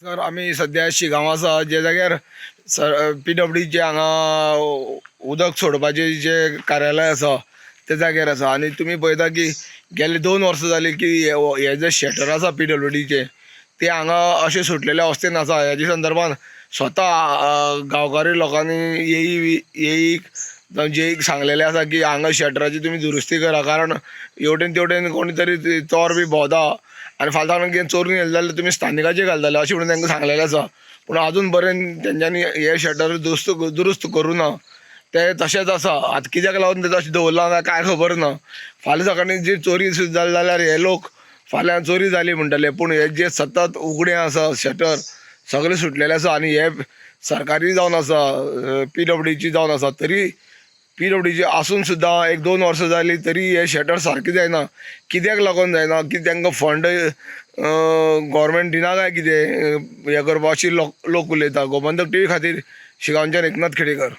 Sir, आमी सद्या शिगांव आसा, जे जाग्यार सर पीडब्ल्यूडीचे हांगा उदक सोडपाचे जे कार्यालय आसा ते जाग्यार आसा. आनी तुमी पळयता की गेले 2 वर्सां जाली की हे जे शटर आसा पीडब्ल्यूडीचे ते हांगा अशे सुटलेले अवस्थेन आसा. हेजे संदर्भान स्वता गांवकारी लोकांनी येईक जावं जेईक सांगलेलें आसा की हांगा शटराची तुमी दुरुस्ती करा, कारण हेवटेन तेवटेन कोणी तरी चोर बी भोंवता आनी फाल्यां कितें चोरून येयले जाल्यार तुमी स्थानिकाचेर घालतले अशें म्हणून तांकां सांगलेलें आसा. पूण आजून पर्यंत तेंच्यांनी हे शटर दुरुस्त करूं ना, ते तशेंच आसा. आतां कित्याक लागून ते तशें दवरलां काय कांय खबर ना. फाल्यां सकाळीं जी चोरी सुद्दां जाली जाल्यार हे लोक फाल्यां चोरी जाली म्हणटले, पूण हे जे सतत उगडें आसा शटर सगळें सुटलेलें आसा. आनी हे सरकारी जावन आसा, पीडब्ल्यूडीची जावन आसा, तरी पीडब्ल्यूडीची आसून सुद्दां 1-2 वर्सां जालीं तरी हे शटर सारकें जायना. कित्याक लागून जायना की तांकां फंड गव्हर्मेंट दिना काय कितें हें करपाक अशी लोक उलयता. गोमंतक टीव्ही खातीर शिगांवच्यान एकनाथ खेडेकर.